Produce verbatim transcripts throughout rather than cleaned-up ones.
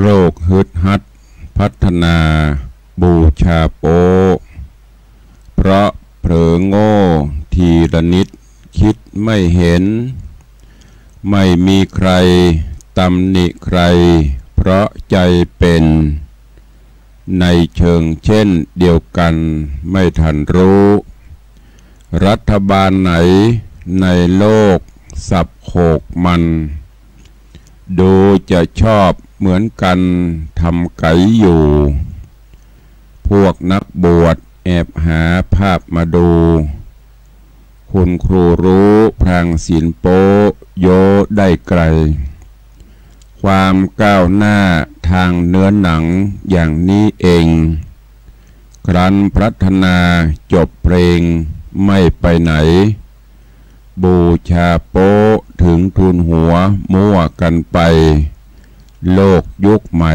โรคฮึดฮัดพัฒนาบูชาโป๊ะ เพราะเผลอโง่ทีละนิดคิดไม่เห็น ไม่มีใครตำหนิใคร เพราะใจเป็น ในเชิงเช่นเดียวกันไม่ทันรู้ รัฐบาลไหนในโลกสับโขกมัน ดูจะชอบเหมือนกันทำไก๋อยู่ พวกนักบวชแอบหาภาพมาดู คุณครูรู้พรางศีลโป๊ะโย้ได้ไกล ความก้าวหน้าทางเนื้อหนังอย่างนี้เอง ครั้นพัฒนาจบเพลงไม่ไปไหน บูชาโป๊ะถึงทูลหัวมั่วกันไป โลกยุคใหม่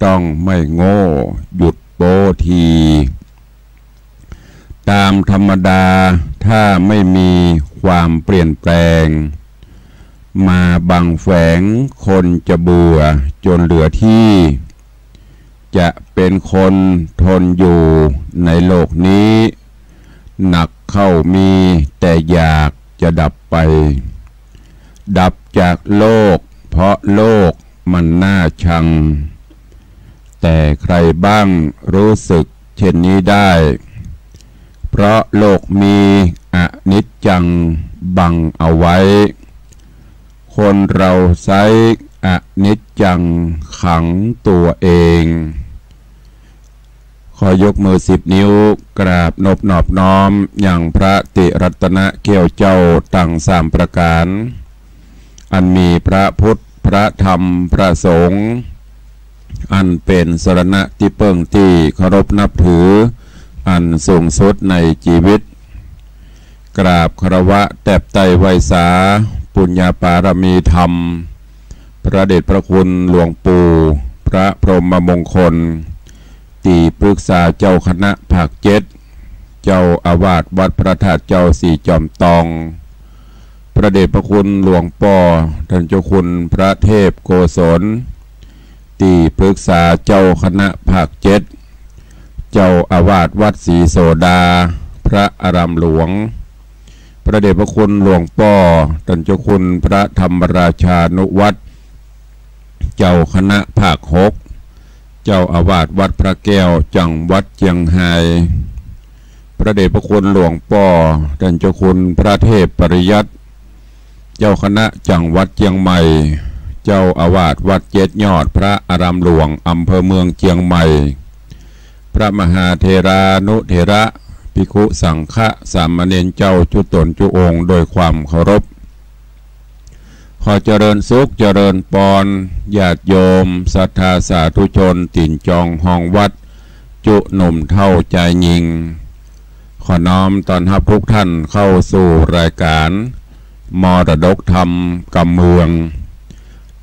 ต้องไม่โง่ หยุดโป๊ะที ตามธรรมดาถ้าไม่มีความเปลี่ยนแปลง มาบังแฝงคนจะเบื่อจนเหลือที่ จะเป็นคนทนอยู่ในโลกนี้ หนักเข้ามีแต่อยากจะดับไป ดับจากโลกเพราะโลกมันน่าชัง แต่ใครบ้างรู้สึกเช่นนี้ได้ เพราะโลกมีอนิจจังบังเอาไว้ คนเราไซร้อนิจจังขังตัวเอง ขอยกมือสิบนิ้วกราบนบนอบน้อมยังพระติรัตนแก้วเจ้าตังสามประก๋าน อันมีพระพุทธ พระธรรม พระสงฆ์ อันเป๋นสรณะตี้เปิ้งตี้เคารพนับถือ อันสูงสุดในจีวิต กราบคารวะแตบไต้ไหว้สา ปุญญาปารมีธรรม พระเดชพระคุณหลวงปู่ พระพรหมมงคล ตี้ปรึกษาเจ้าคณะภาคเจ็ด เจ้าอาวาสวัดพระธาตุเจ้าสี่จอมตอง พระเดชพระคุณหลวงป้อ ต้านเจ้าคุณพระเทพโกศล ตี้ปรึกษาเจ้าคณะภาคเจ็ด เจ้าอาวาสวัดศรีโสดา พระอารามหลวง พระเดชพระคุณหลวงป้อ ต้านเจ้าคุณพระธรรมราชานุวัฒน์ เจ้าคณะภาคหก เจ้าอาวาสวัดพระแก้ว จังหวัดเจียงฮาย พระเดชพระคุณหลวงป้อ ต้านเจ้าคุณพระเทพปริยัติ เจ้าคณะจังหวัดเจียงใหม่ เจ้าอาวาสวัดเจ็ดยอด พระอารามหลวง อำเภอเมืองเจียงใหม่ พระมหาเถรานุเถระ ภิกขุสังฆะ สามเณรเจ้าจุ๊ต๋นจุ๊องค์ โดยความเคารพ ขอเจริญสุขเจริญปอน ญาติโยมศรัทธาสาธุชน ตี๋นจองฮองวัด จุ๊หนุ่มเฒ่าจายญิง ขอน้อมต้อนฮับทุกท่านเข้าสู่รายการมรดกธรรมกำเมือง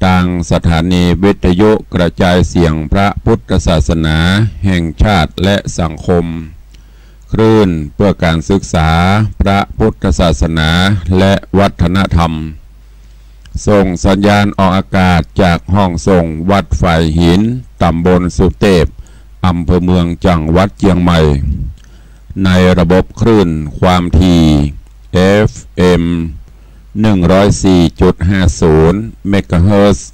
ตางสถานีวิทยุกระจายเสียงพระพุทธศาสนาแห่งชาติและสังคม คลื่นเพื่อการศึกษาพระพุทธศาสนาและวัฒนธรรม ส่งสัญญาณออกอากาศจากห้องส่งวัดฝายหิน ตำบลสุเตพ อำเภอเมือง จังหวัดเจียงใหม่ ในระบบคลื่นความถี่ เอฟเอ็ม หนึ่งร้อยสี่จุดห้าศูนย์ เมกะเฮิรตซ์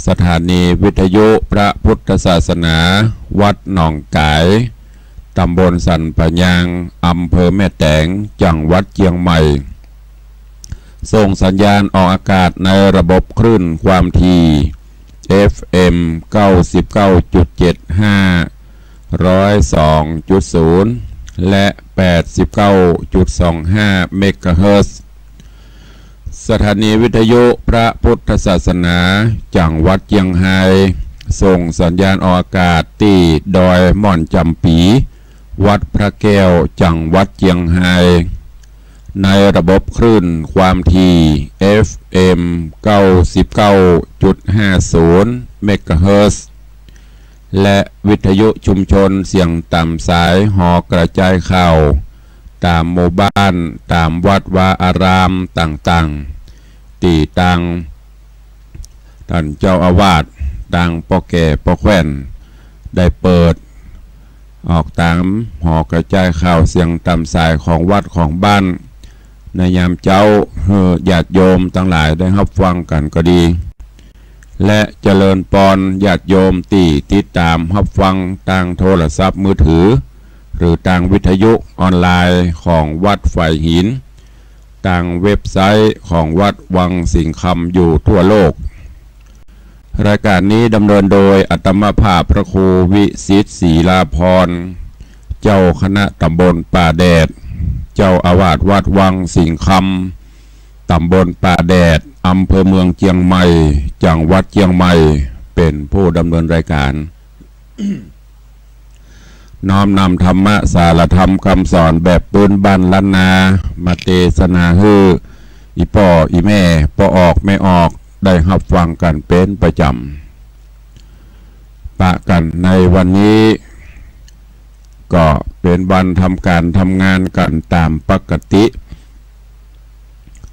สถานีวิทยุพระพุทธศาสนาวัดหนองก๋าย ตำบลสันป่ายาง อำเภอแม่แตง จังหวัดเจียงใหม่ ส่งสัญญาณออกอากาศในระบบคลื่นความถี่ เอฟเอ็ม เก้าสิบเก้าจุดเจ็ดห้า ร้อยสองจุดศูนย์ และ แปดสิบเก้าจุดสองห้า เมกะเฮิรตซ์ สถานีวิทยุพระพุทธศาสนาจังหวัดเจียงฮาย ส่งสัญญาณออกอากาศตี้ดอยม่อนจ๋ำปี๋ วัดพระแก้ว จังหวัดเจียงฮาย ในระบบคลื่นความถี่ เอฟเอ็ม เก้าสิบเก้าจุดห้าศูนย์ เมกะเฮิรตซ์ และวิทยุชุมชนเสียงต๋ามสายหอกระจายข่าว ต๋ามหมู่บ้าน ต๋ามวัดวาอารามต่างๆ ตี้ตางต้านเจ้าอาวาส ตางป้อแก่ป้อแคว่น ได้เปิดออกต๋ามหอกระจายข่าวเสียงต๋ามสายของวัดของบ้าน ในยามเจ๊า หื้อญาติโยมตังหลายได้ฮับฟังกั๋นก็ดี และเจริญปอนญาติโยมตี้ติดต๋ามฮับฟังตางโทรศัพท์มือถือ หรือตางวิทยุออนไลน์ของวัดฝายหิน ตางเว็บไซต์ของวัดวังสิงห์คำอยู่ทั่วโลก รายก๋านนี้ดำเนินโดยอาตมาภาพพระครูวิสิทธิ์ศรีลาภรณ์ เจ้าคณะต๋ำบลป่าแดด เจ้าอาวาสวัดวังสิงห์คำ ต๋ำบลป่าแดด อำเภอเมืองเจียงใหม่ จังหวัดเจียงใหม่ เป๋นผู้ดำเนินรายก๋าน น้อมนำธรรมะสารธรรมกำสอนแบบปื๊นบ้านล้านนา มาเตสนาหื้ออี่ป้ออี่แม่ ป้อออกแม่ออก ได้ฮับฟังกั๋นเป๋นประจ๋ำ ปะกั๋นในวันนี้ ก็เป๋นวันทำก๋านทำงานกั๋นต๋ามปกติ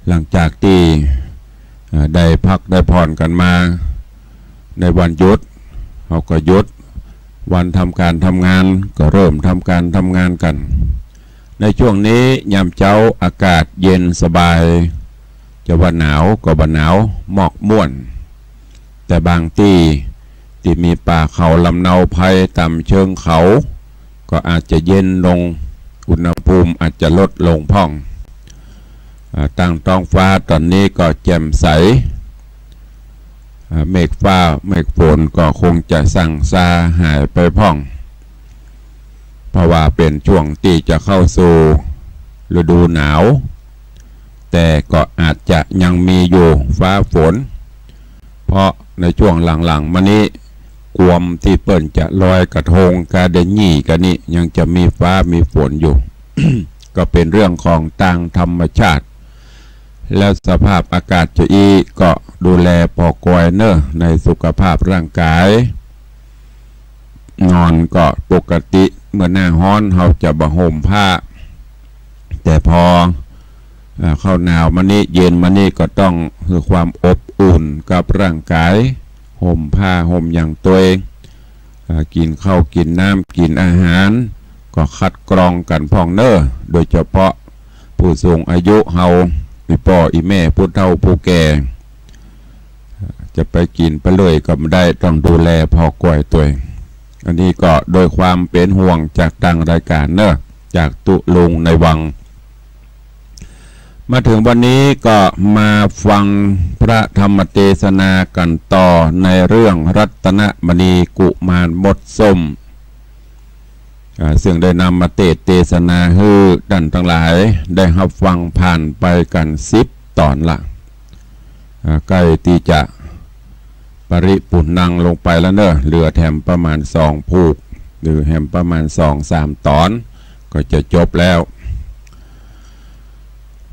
หลังจากตี้ เอ่อ ได้พักได้ผ่อนกั๋นมา ในวันหยุด เฮาก็หยุด วันทำก๋านทำงานก็เริ่มทำก๋านทำงานกั๋น ในช่วงนี้ยามเจ๊าอากาศเย็นสบาย จะว่าหนาวก็บ่หนาว หมอกม่วน แต่บางตี้ตี้มีป่าเขาลำเนาไพรต๋ามเชิงเขา ก็อาจจะเย็นลง อุณหภูมิอาจจะลดลงพ่อง อ่า ตางต๊องฟ้าต๋อนนี้ก็แจ่มใส อ่า เมฆฟ้าเมฆฝนก็คงจะสั่งซาหายไปพ่อง เพราะว่าเป๋นช่วงตี้จะเข้าสู่ฤดูหนาว แต่ก็อาจจะยังมีอยู่ฟ้าฝน เพราะในช่วงหลังๆ มานี้ กวมตี้เปิ้นจะลอยกระทงกาเดนยี่กันนี้ ยังจะมีฟ้ามีฝนอยู่ ก็เป๋นเรื่องของตางธรรมชาติ แล้วสภาพอากาศจะอี้ก็ดูแลผ่อกอยเน่อ ในสุขภาพร่างกาย นอนก็ปกติ เมื่อหน้าฮ้อนเฮาจะบ่ห่มผ้า แต่พอ อ่า เข้าหนาวมานี้ เย็นมานี้ก็ต้องหื้อความอบอุ่นกับร่างกาย ห่มผ้าห่มหยังตวย อ่า กิ๋นข้าวกิ๋นน้ำกิ๋นอาหาร ก็คัดกรองกั๋นพ่องเน่อ โดยเฉพาะผู้สูงอายุเฮา อี่ป้ออี่แม่ผู้เฒ่าผู้แก่ จะไปกิ๋นไปเลยก็บ่ได้ ต้องดูแลผ่อกอยตวย อันนี้ก็โดยความเป๋นห่วงจากตางรายก๋านเน่อ จากตุ๊ลุงในวัง มาเถิงวันนี้ก็มาฟังพระธรรมเตสนากั๋นต่อในเรื่องรัตนมณีกุมารมดส้ม อ่า ซึ่งได้นำมาเตสน์เตสนาหื้อต้านตังหลายได้ฮับฟังผ่านไปกั๋นสิบต๋อนละ อ่า ใก้ตี้จะปริปุณณังลงไปแล้วเน่อ เหลือแถมประมาณสองผูก หรือแถมประมาณสองสามต๋อน ก็จะจบแล้ว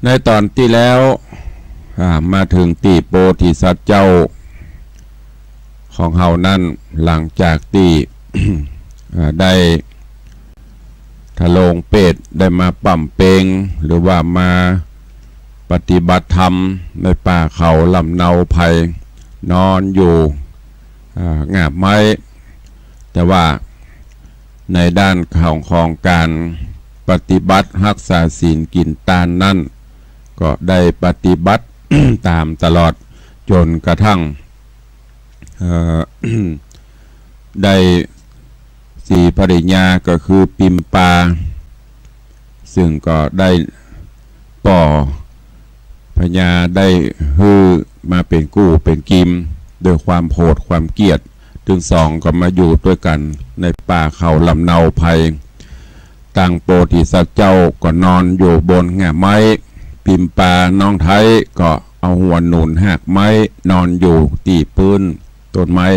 ในต๋อนตี้แล้ว อ่า มาเถิงตี้โพธิสัตว์เจ้าของเฮานั้น หลังจากตี้ อ่า ได้ทะโลงเปต ได้มาบำเพ็ง หรือว่ามาปฏิบัติธรรมในป่าเขาลำเนาไพร นอนอยู่ อ่า ง่ามไม้ แต่ว่าในด้านของ ของก๋านปฏิบัติฮักษาศีลกิ๋นตานนั้น ก็ได้ปฏิบัติ ต๋ามตลอด จ๋นกระทั่ง เอ่อ ได้สีภริยาก็คือปิมปา ซึ่งก็ได้ป้อพญาได้หื้อมาเป๋นกู้เป๋นกิม ด้วยความโหดความเกลียด ตึงสองก็มาอยู่ตวยกั๋นในป่าเขาลำเนาไพร ตางโพธิสัตว์เจ้าก็นอนอยู่บนง่ามไม้ ปิมปาน้องไท้ก็เอาหัวหนุนหากไม้ นอนอยู่ตี้ปื๊นต้นไม้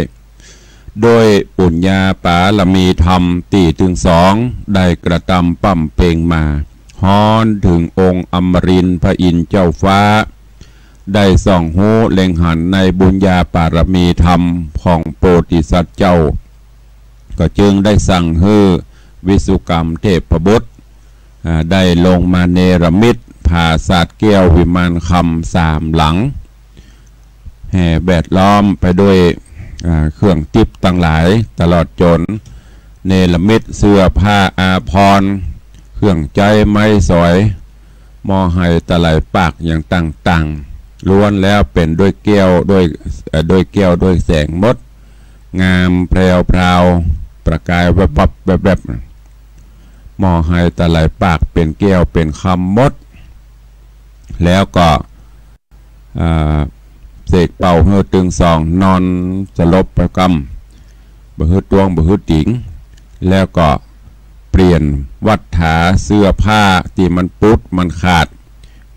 ด้วยปุญญาปารมีธรรมตี้ตึงสองได้กระตำบำเพ็งมา ฮ้อนเถิงองค์อมรินทร์พระอินทร์เจ้าฟ้า ได้ส่องฮู้เล็งหันในบุญญาปารมีธรรมของโพธิสัตว์เจ้า ก็จึงได้สั่งหื้อวิสุกรรมเทพบุตร อ่า ได้ลงมาเนรมิตผาสาทแก้ววิมานคำสามหลัง แห่แวดล้อมไปด้วย อ่า เครื่องติ๊บตังหลาย ตลอดจ๋นเนรมิตเสื้อผ้าอาภรณ์ เครื่องใจ๊ไม้สอย หม้อไหตะไหลปากอย่างต่างๆ ล้วนแล้วเป๋นด้วยแก้วด้วย เอ่อ ด้วยแก้วด้วยแสงหมด งามแพรวพราว ประกายแวบวับแวบแวบ หม้อไหตะไหลปากเป๋นแก้วเป๋นคำหมด แล้วก็ อ่า เสกเป่าหื้อตึงสองนอนสลบไปกำ บ่หื้อต้วงบ่หื้อติง แล้วก็เปลี่ยนวัตถาเสื้อผ้าตี้มันปุดมันขาด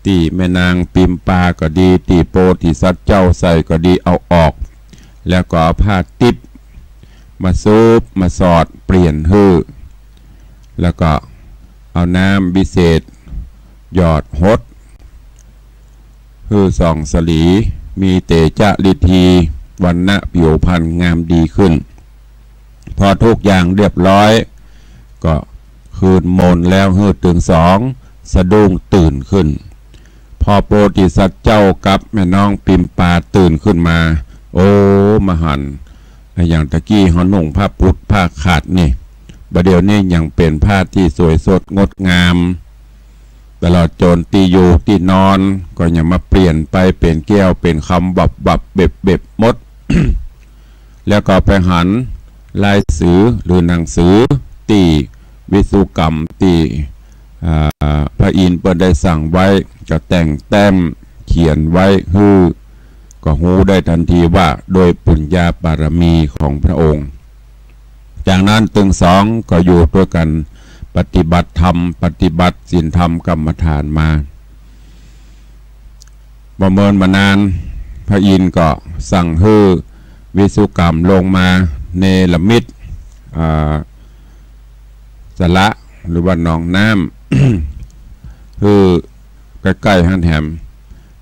ตี้แม่นางปิมปาก็ดี ตี้โพธิสัตว์เจ้าใส่ก็ดี เอาออก แล้วก็เอาผ้าติ๊บมาซูบมาสอดเปลี่ยนหื้อ แล้วก็เอาน้ำวิเศษหยอดหด หื้อส่องสลี มีเตจะฤทธี วรรณะผิวพรรณงามดีขึ้น พอทุกอย่างเรียบร้อย ก็คืนมนต์แล้วหื้อตึงสองสะดุ้งตื่นขึ้น พอโพธิสัตว์เจ้ากับแม่น้องปิมปาตื่นขึ้นมา โอ้ มาหัน อะหยังตะกี้เฮานุ่งผ้าปุดผ้าขาดนี่ บ่าเดี่ยวนี้ยังเป๋นผ้าตี้สวยสดงดงาม ตลอดจ๋นตี้อยู่ตี้นอนก็ยังมาเปลี่ยนไปเป๋นแก้วเป๋นคำบับบับเบ็บเบ็บหมด แล้วก็ไปหันลายสือหรือหนังสือตี้วิศวกรรมตี้ อ่า พระอินทร์เปิ้นได้สั่งไว้ ก็แต่งแต้มเขียนไว้หื้อ ก็ฮู้ได้ตันทีว่าโดยปุญญาบารมีของพระองค์ จากนั้นตึงสองก็อยู่ตวยกั๋น ปฏิบัติธรรม ปฏิบัติศีลธรรมกรรมฐานมา บ่เมินบ่นาน พระอินทร์ก็สั่งหื้อวิศวกรรมลงมาเนรมิต อ่า สระหรือว่าหนองน้ำ หื้อใก้ๆ หั้นแหม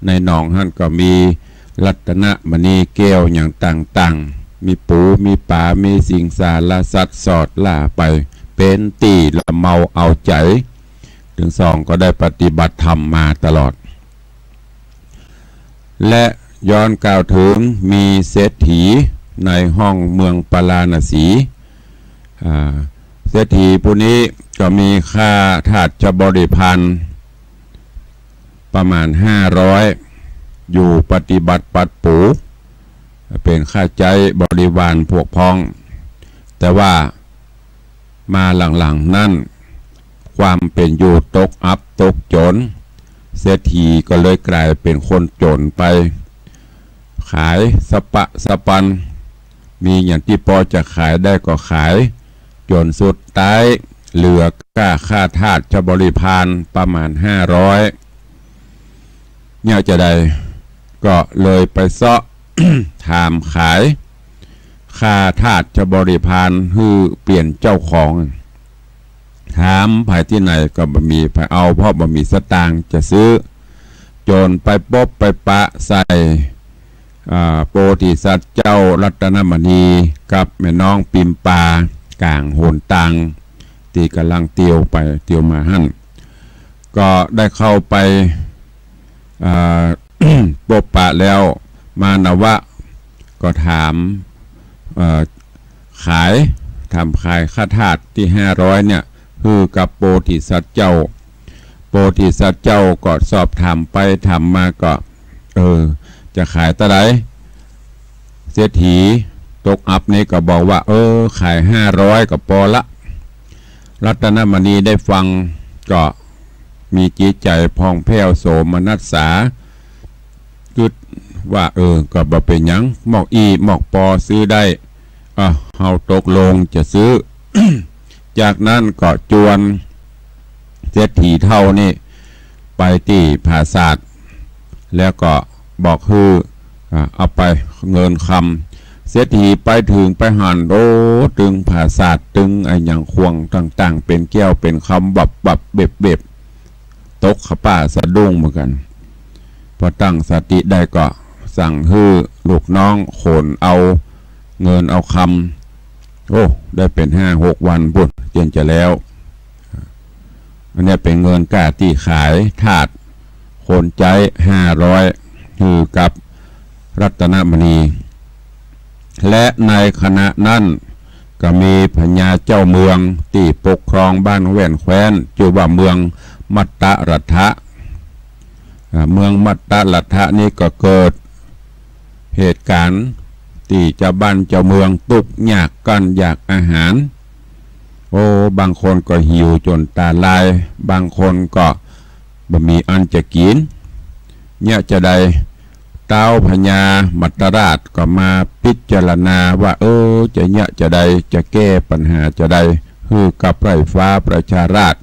ในหนองหั้นก็มีรัตนมณีแก้วอย่างต่างๆ มีปู มีป๋า มีสิงสารสัตว์สอดหล้าไป เป๋นตี้ละเมาเอาใจ๋ ตึงสองก็ได้ปฏิบัติธรรมมาตลอด และย้อนกล่าวเถิงมีเศรษฐีในห้องเมืองปาราณสี อ่า เศรษฐีผู้นี้ก็มีข้าทาสบริพารประมาณห้าร้อย อยู่ปฏิบัติปัดปู๋ เป๋นข้าใจ๊บริวารพวกพ้อง แต่ว่า มาหลังๆ นั้น ความเป๋นอยู่ตกอับตกจ๋น เศรษฐีก็เลยก๋ายเป๋นคนจ๋นไป ขายสะปะสะปัน มีอย่างตี้ปอจะขายได้ก็ขาย จ๋นสุดต๊ายเหลือก้าข้าทาสบริพารประมาณห้าร้อย เนี่ยจะใด ก็เลยไปเซาะ ถามขาย ข้าทาสบริพารหื้อเปลี่ยนเจ้าของ ถามไผตี้ไหนก็บ่มีไผเอา เพราะบ่มีสตางค์จะซื้อ จ๋นไปปบไปปะใส่ อ่า โพธิสัตว์เจ้ารัตนมณีกับแม่น้องปิมปา ก๋างหนตาง ตี้ก่ำลังเตียวไปเตียวมาหั้น ก็ได้เข้าไป อ่า ปบปะแล้ว มานวะก็ถาม เอ่อ ขาย ถามขายข้าทาสตี้ห้าร้อยเนี่ย หื้อกับโพธิสัตว์เจ้า โพธิสัตว์เจ้าก็สอบถามไปถามมาก็ เออ จะขายเต้าใด เศรษฐีตกอับนี่ก็บอกว่า เออ ขายห้าร้อยก็ปอละ รัตนมณีได้ฟังก็มีจิตใจ๋ผ่องแผ้วโสมนัสสา กึ๊ดว่า เออ ก็บ่เป๋นหยัง หมอกอี้หมอกปอซื้อได้ อ่ะ เฮาตกลงจะซื้อ จากนั้นก็จวนเศรษฐีเฒ่านี่ไปตี้ผาสาท แล้วก็บอกหื้อ อ่า เอาไปเงินคำ เศรษฐีไปเถิงไปหัน โอ้ ตึงผาสาท ตึงอะหยังขวางต่างๆ เป๋นแก้วเป๋นคำ บับบับเบ็บเบ็บ ตกขะป๊าสะดุ้งเหมือนกั๋น พอตั้งสติได้ก็สั่งหื้อลูกน้องขนเอาเงินเอาคำ โอ้ ได้เป๋นห้าหกวันปุ้น เจียนจะแล้ว อันเนี้ยเป๋นเงินก้าตี้ขายทาสคนใจ๊ห้าร้อย หื้อกับรัตนมณี และในขณะนั้นก็มีพญาเจ้าเมืองตี้ปกครองบ้านแว่นแคว้น จื้อว่าเมืองมัตตรัฐะ อ่า เมืองมัตตรัฐะนี้ก็เกิดเหตุก๋ารณ์ตี้จาวบ้านจาวเมืองตุ๊กข์ยาก กลั้นอยากอาหาร โอ้ บางคนก็หิวจ๋นต๋าลาย บางคนก็บ่มีอันจะกิ๋น เยียะจาใด ต๊าวพญามัตตราชก็มาพิจารณาว่า เออ จะเยียะจาใด จะแก้ปัญหาจาใด หื้อกับไพร่ฟ้าประชาราษฎร์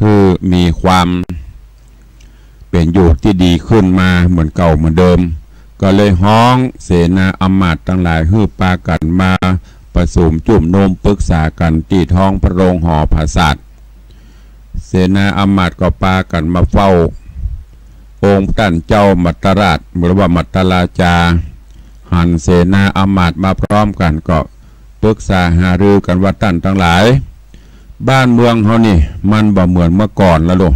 หื้อมีความเป๋นอยู่ตี้ดีขึ้นมาเหมือนเก่าเหมือนเดิม ก็เลยฮ้องเสนาอำมาตย์ตังหลาย หื้อปากั๋นมาประสุมจุมนุมปึกษากั๋นตี้ท้องพระโรงหอผาสาท เสนาอำมาตย์ก็ปากั๋นมาเฝ้าองค์ต้านเจ้ามัตตราช หรือว่ามัตตราจา หันเสนาอำมาตย์มาพร้อมกั๋นก็ปึกษาหารือกั๋นว่า ต้านตังหลาย บ้านเมืองเฮานี่มันบ่เหมือนเมื่อก่อนแล้วลูก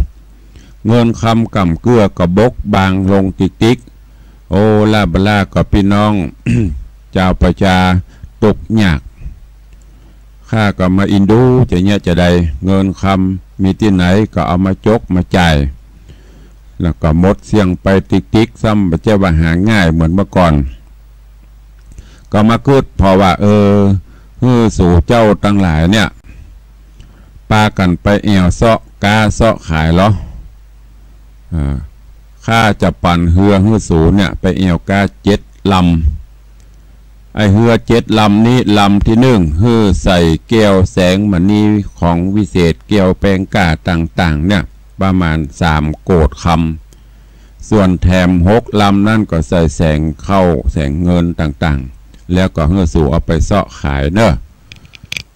เงินคำก่ำเกื้อก็บกบางลงติ๊กๆ โอล่าบะล่ากับปี้น้อง จาวประจาตุ๊กข์ยาก ข้าก็มาอินดูจะเยียะจาใด เงินคำมีตี้ไหนก็เอามาจกมาจ่าย แล้วก็หมดเสี้ยงไปติ๊กๆ ซ้ำบ่ใจ้ว่าหาง่ายเหมือนเมื่อก่อน ก็มากึ๊ดผ่อว่า เออ หื้อสูเจ้าตังหลายเนี่ย ปากั๋นไปแอ่วเซาะก๊าเซาะขายเหรอ อ่า ข้าจะปั๋นเฮือหื้อสูเนี่ยไปแอ่วก๊าเจ็ดลำ ไอ้เฮือเจ็ดลำนี้ ลำตี้นึ่ง หื้อใส่แก้วแสงมณีของวิเศษ แก้วแปงก้าต่างๆ เนี่ย ประมาณสามโกดคำ ส่วนแถมหกลำนั้นก็ใส่แสงเข้าแสงเงินต่างๆ แล้วก็หื้อสูเอาไปเซาะขายเน่อ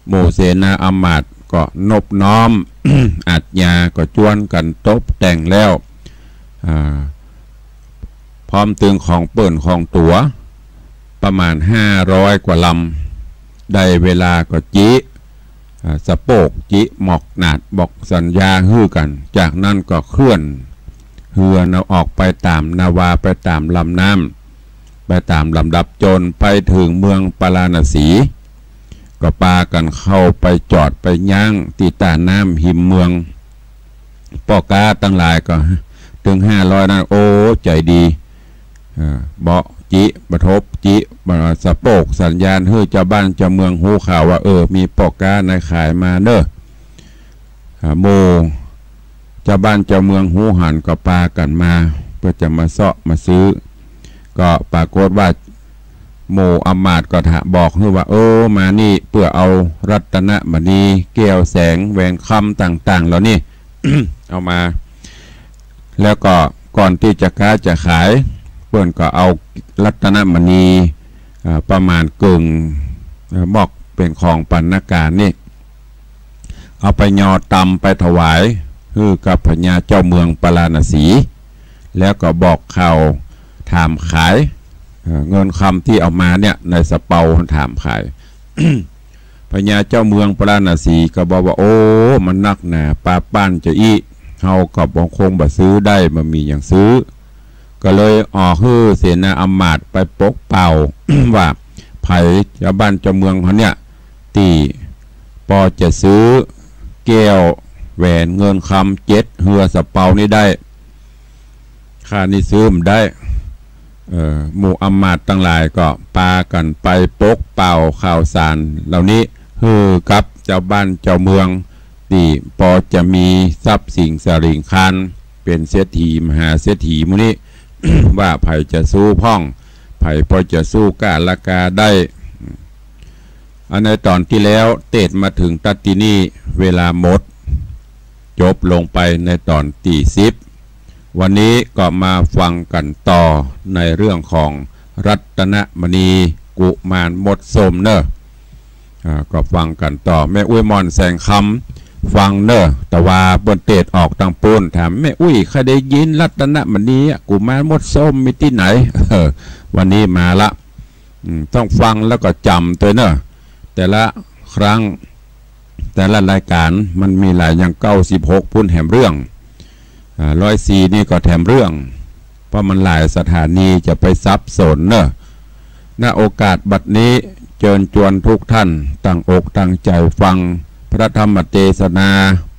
หมู่เสนาอำมาตย์ก็นบน้อม อาชญาก็จวนกั๋นตบแต่งแล้ว อ่า พร้อมตึงของเปิ้นของตั๋ว ประมาณห้าร้อยกว่าลำ ได้เวลาก็จิ อ่า สะโปก จิหมอกหนาด บอกสัญญาหื้อกั๋น จากนั้นก็เคลื่อนเฮือเน่อออกไปต๋ามนาวา ไปต๋ามลำน้ำ ไปต๋ามลำดับจ๋นไปเถิงเมืองปาราณสี ก็ปากั๋นเข้าไปจอดไปย้างตี้ต้าน้ำฮิมเมือง ป้อก๊าตังหลายก็ตึงห้าร้อยนั้น โอ้ ใจ๋ดี อ่า เบาะจิ ประทบจิ อ่า สะโปกสัญญาณหื้อจาวบ้านจาวเมืองฮู้ข่าวว่า เออ มีป้อก๊านายขายมาเน่อ อ่า หมู่จาวบ้านจาวเมืองฮู้หันก็ปากั๋นมา เปื้อจะมาเซาะมาซื้อ ก็ปรากฏว่า หมู่อำมาตย์ก็ถะบอกหื้อว่า เออ มานี่เปื้อเอารัตนมณี แก้วแสงแหวนคำต่างๆ เหล่านี้ เอามา แล้วก็ก่อนตี้จะก๊าจะขาย เปิ้นก็เอารัตนมณี อ่า ประมาณเกิ่ง เอ่อ มอกเป๋นของปรรณาการนี่ เอาไปยอตำไปถวายหื้อกับพญาเจ้าเมืองปาราณสี แล้วก็บอกข่าวถามขาย เอ่อ เงินคำตี้เอามาเนี่ย ในสะเปาถามขาย พญาเจ้าเมืองปาราณสีก็บอกว่า โอ้ มันนักหนาปาป้านจาอี้ เฮาก็บ่คงบ่ซื้อได้ บ่มีหยังซื้อ ก็เลยออกหื้อเสนาอำมาตย์ไปปกเป่า ว่า ใผจาวบ้านจาวเมืองเฮาเนี่ย ตี้ปอจะซื้อแก้วแหวนเงินคำเจ็ดเฮือสะเปานี้ได้ ข้านี่ซื้อบ่ได้ เอ่อ หมู่อำมาตย์ตังหลายก็ปากั๋นไปปกเป่าข่าวสารเหล่านี้ หื้อกับจาวบ้านจาวเมือง ตี้ปอจะมีทรัพย์สินสะหริ่งคาน เป๋นเศรษฐีมหาเศรษฐีหมู่นี้ ว่าใผจะสู้พ่อง ใผปอจะสู้ก้าราคาได้ อันในต๋อนตี้แล้วเตสน์มาเถิงตั๊ดตี้นี่ เวลาหมด จบลงไปในต๋อนตี้สิบ วันนี้ก็มาฟังกั๋นต่อในเรื่องของรัตนมณีกุมารมดส้มเน่อ อ่า ก็ฟังกั๋นต่อ แม่อุ๊ยหม่อนแสงคำ ฟังเน่อ แต่ว่าเปิ้นเตสน์ออกตางปู๊น ถาม แม่อุ๊ย ใค่ได้ยินรัตนมณีอะ กุมารมดส้มมีตี้ไหน เออ วันนี้มาละ อืม ต้องฟังแล้วก็จ๋ำตวยเน่อ แต่ละครั้ง แต่ละรายก๋านมันมีหลายอย่าง เก้าสิบหก ปู๊นแถมเรื่อง อ่า ร้อยสี่ นี่ก็แถมเรื่อง เพราะมันหลายสถานีจะไปสับสนเน่อ ณ โอกาสบัดนี้ เจิญจวนทุกท่านตั้งอกตั้งใจ๋ฟังพระธรรมเตสนา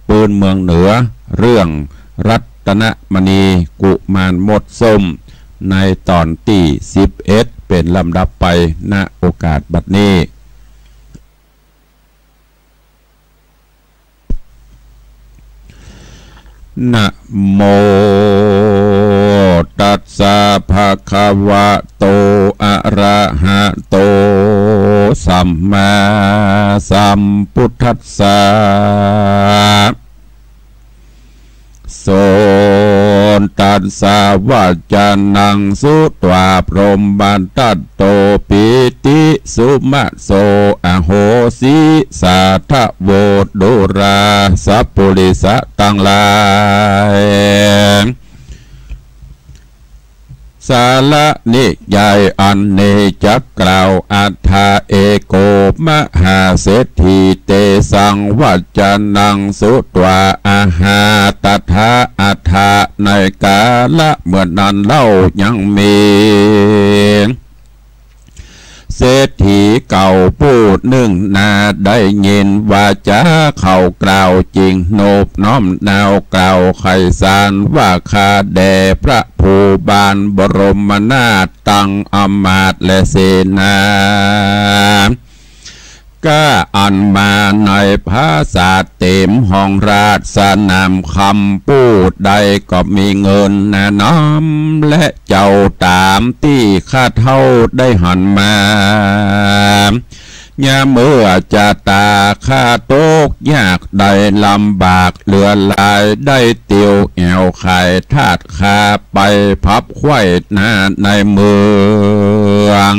ปื๊นเมืองเหนือ เรื่องรัตนมณีกุมารมดส้ม ในต๋อนตี้สิบเอ็ด เป๋นลำดับไป ณ โอกาสบัดนี้ นะโม ตัสสะ ภะคะวะโต อะระหะโต สัมมาสัมพุทธัสสะ Sontassavajjānaṃ sutvā brahmatattā pītiṃ sumajja so ahosi, sadhavo dūrasappurisatanglāi. สาระนิยายอันนี้จักกล่าว Atha eko mahāseṭṭhī tesaṃ vacanaṃ sutvā ahā tathāgatā ในกาละเมื่อนั้นเล่ายังมี เศรษฐีเก่าผู้นึ่งนาได้ยินวาจาเขากล่าวจึงนบน้อมนาวกล่าวไขสารว่า ข้าแด่พระภูบาลบรมนาถ ตังอำมาตย์และเสนา ก้าอันมาในผาสาทเต๋มห้องราชสนามคำ ผู้ใดก็มีเงินหนาน้ำ และเจ้าต๋ามตี้ข้าเฒ่าได้หันมา ยามเมื่อจะต๋าข้าตกยากได้ลำบากเหลือหลาย ได้เตียวแอ่วขายธาตุคาไปพับไขว้นาในเมือง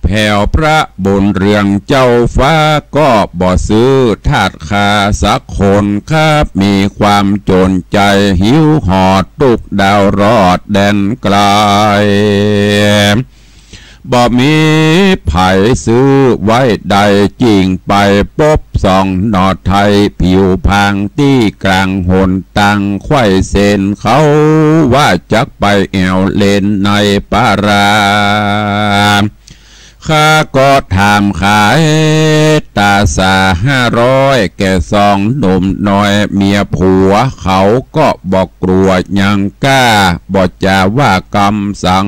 แผวพระบุญเรืองเจ้าฟ้าก็บ่ซื้อธาตุคาสักคน ข้ามีความจ๋นใจ๋หิวหอดตุ๊กดาวรอดแดนไก๋ บ่มีใผซื้อไว้ได้ จึงไปปบสองหน่อไทรผิวพางตี้ก๋างหนตาง ไขว้เส้นเขาว่าจักไปแอ่วเล่นในป่ารา ข้าก็ถามขายต๋าสาห้าร้อยแก่สองหนุ่มน้อยเมียผัว เขาก็บ่กลัวหยัง ก้าบ่จ๋าว่ากำสั่ง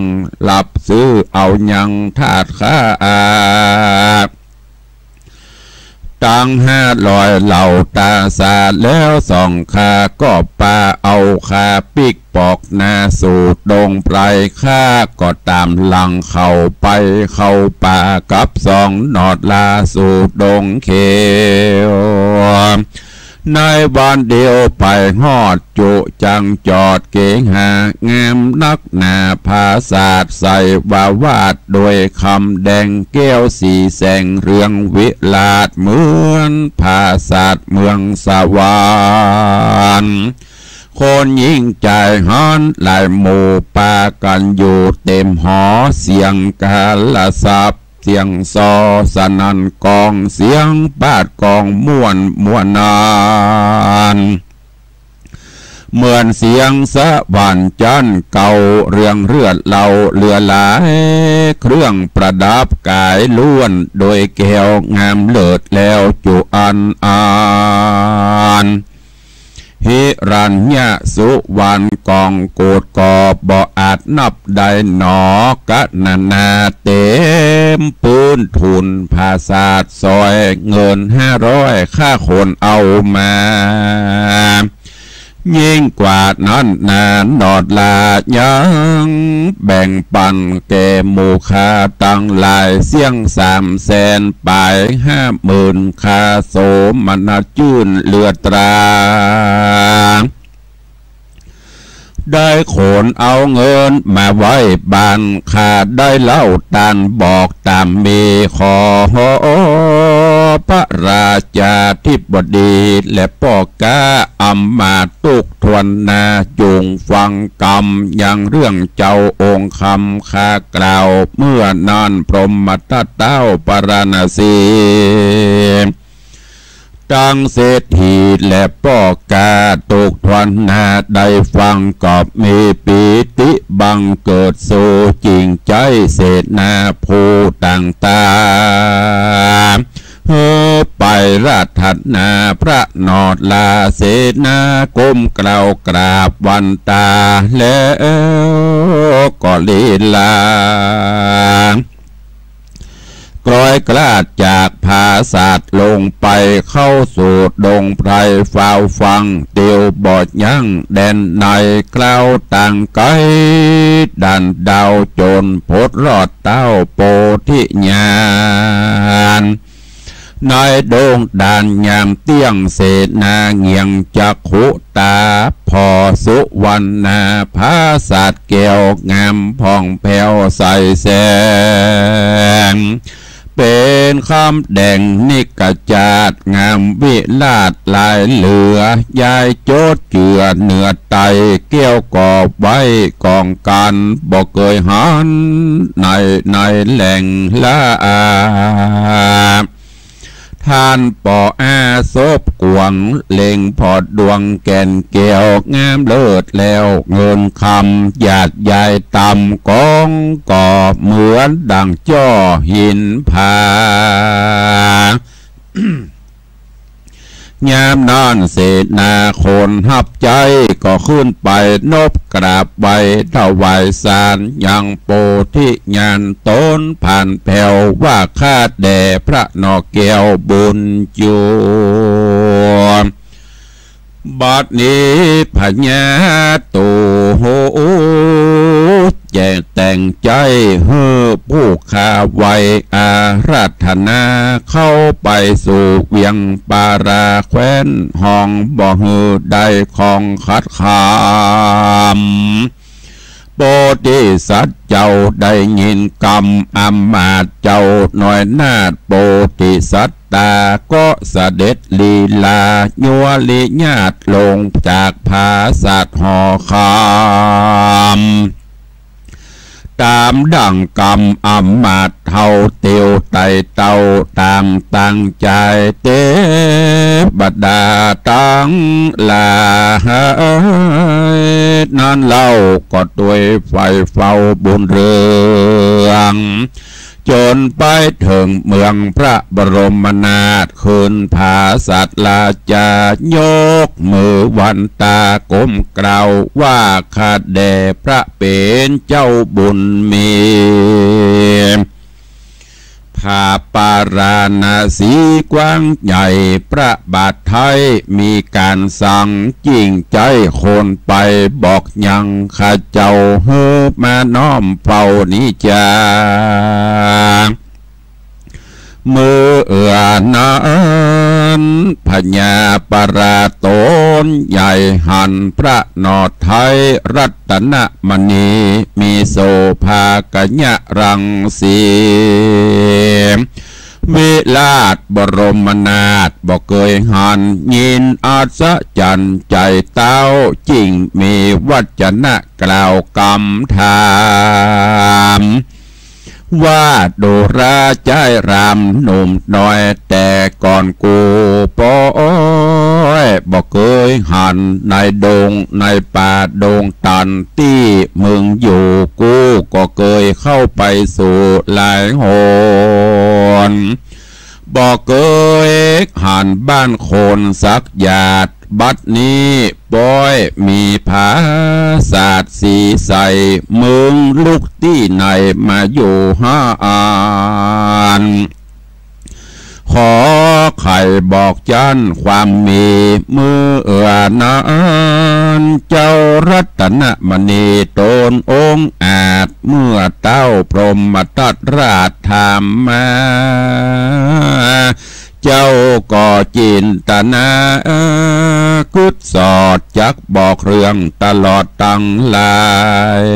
รับซื้อเอายังธาตุคา ตังห้าร้อยเหล่าต๋าสา แล้วสองข้าก็ปาเอาคาปิ๊กปอกหน้าสู่ดงไพร ข้าก็ต๋ามหลังเขาไปเข้าป่ากับสองหน่อลาสู่ดงเขียว ในวันเดียวไปฮอดจุจังจอดเก๋หางามนักหนา ผาสาทใสวาวาดโดยคำแดง แก้วสีแสงเรืองวิลาศเหมือนผาสาทเมืองสวรรค์ คนยิ่งใจ๋ฮ้อนหลายหมู่ปากั๋นอยู่เต๋มหอ เสียงกาละสัป เสียงซอสนั่นกอง เสียงปาดกองม่วนม่วนนัน เหมือนเสียงสวรรค์จั๊นเก่า เรื่องเลือดเหล้าเหลือหลาย เครื่องประดับก๋ายล้วนโดยแก้วงามเลิศ แล้วจุอันอัน หิรัญญะสุวรรณกองโกฏก็บ่อาจนับได้หนอ กะนานาเต๋มปื๊นถุนผาสาท สอยเงินห้าร้อยข้าขนเอามา ยิ่งกว่านั้นนาหน่อลายังแบ่งปั๋นแก่หมู่ข้าตังหลาย เสี้ยงสามแสนป๋ายห้าหมื่นข้าโสมนัสจื้นเลือดตรา ได้ขนเอาเงินมาไว้บ้าน ข้าได้เล่าตานบอกต๋ามมี ขอพระราชาธิบดี และป้อก๊าอำมาตย์ตุ๊กถ้วนหน้า จุ่งฟังกำยังเรื่องเจ้าองค์คำข้ากล่าว เมื่อนั้นพรหมทัตเต้าปาราณสี เต ตังเศรษฐีและป้อก๋า ตกถ้วนหน้าได้ฟัง ก็มีปีติบังเกิด สูงจิ่งใจ๋เสนาผู้ต่างต๋า หื้อไปราธนาพระนอราเสนา ก้มเกล้ากราบวันต๋า แล้วก็ลีลา กลอยกลาดจากผาสาทลงไป เข้าสู่ดงไพร ฟ้าวฟังเตียวบ่ยั้ง แดนในคราวต่างไก๋ ดันดาวจ๋นผดรอดเต้าโปธิญาณ ในดงดานยามเตี้ยง เสนาเหงี่ยงจักขุต๋า ผ่อสุวรรณาผาสาทแก้ว งามผ่องแผ้วใสแสง เป๋นคำแดงนิกจาตุ งามวิลาศหลายเหลือ ย้ายโจทย์เจือเหนือไต แก้วกอบไว้กองกั๋น บ่เกยหัน ใน ในแหล่งละอา ต้านป้ออาสบกวาง เล็งผ่อดวงแก่นแก้ว งามเลิศแล้วเงินคำ หยาดยายต่ำกอง ก็เหมือนดั่งจ้อหินผา ยามนั้นเสนาคนฮับใจ๊ ก็ขึ้นไปนบกราบไหว้ ถวายสารยังโปธิญาณ ต๋นผ่านแผ้วว่าข้าแด่พระนอแก้วบุญจู บัดนี้พญาตูแจ้งแต่งใจ๊ หื้อผู้ข้าไหว้อาราธนา เข้าไปสู่เวียงปาราแคว้น ห้องบ่หื้อได้ของขัดขาม โปธิสัตว์เจ้าได้ยินกำ อำมาตย์เจ้าน้อยนาถโปธิสัตตา ก็เสด็จลีลา ยัวริญาติลงจากผาสาทหอคำ ต๋ามดั่งกำ อำมาตย์เฒ่าเตียวไต่เต้า ต๋ามตั้งใจ๋เตวดาตังหลาย นั้นเล่าก็ตวยใฝ่เฝ้าบุญเรือง จ๋นไปเถิงเมืองพระบรมนาถ ขึ้นผาสาทราชา ยกมือวันต๋า ก้มเกล้าว่าข้าแด่พระเป๋นเจ้าบุญมี ผาปาราณสีกว้างใหญ่ พระบาทไท้มีก๋านสั่ง จิ่งใจ๊คนไปบอกยังข้าเจ้า หื้อมาน้อมเฝ้านี้จา เมื่อนั้นพญาปราตนใหญ่หันพระนอไทยรัตนมณี มีโสภาขยะรังสี วิราชบรมนาถบ่เกยหัน ยินอัศจรรย์ใจ๋เต้า จิ่งมีวจนะกล่าวกำถาม ว่าดูราใจ๊รามหนุ่มน้อย แต่ก่อนกูปอยบ่เกยหัน ในดงในป่าดงตันตี้มึงอยู่ กูก็เกยเข้าไปสู่หลายหน บ่เกยหันบ้านคนสักหยาด บัดนี้ปอยมีผาสาทสีใส มึงลุกตี้ไหนมาอยู่หาอัน ขอใค่บอกจั้นความมี เมื่อนั้นเจ้ารัตนมณีตนองอาจ เมื่อเต้าพรหมทัตราชถามมา เจ้าก็จินตนา กึ๊ดสอดจักบอกเรื่องตลอดตังหลาย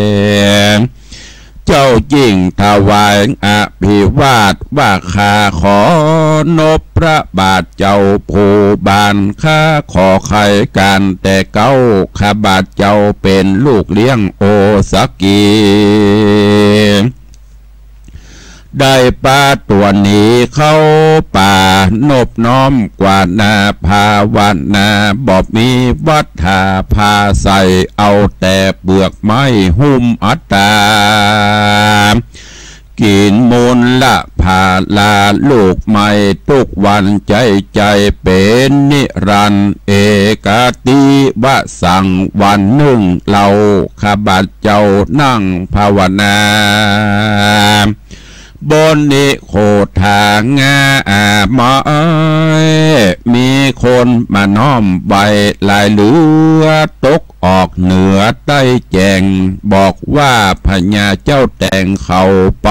เจ้าจิ่งถวายอภิวาทว่า ข้าขอนบพระบาทเจ้าผู้บาน ข้าขอใค่ก๋านแต่เก๊า ข้าบาทเจ้าเป๋นลูกเลี้ยงโอสถกี ได้ปาตั๋วหนีเข้าป่า นบน้อมกว่านาภาวนา บ่มีวัตถาผาใส่ เอาแต่เปลือกไม้หุ้มอัตตา กิ๋นมูลผาลาลูกไม้ ตุ๊กวันใจ๋ใจ๋ เป๋นนิรันดร์ เอกติวสัง วันนึ่งเล่า ข้าพเจ้านั่งภาวนา บนนิโคทางาไม้ มีคนมาน้อมไหว้หลายเหลือ ตกออกเหนือใต้แจ้ง บอกว่าพญาเจ้าแต๋งเขาไป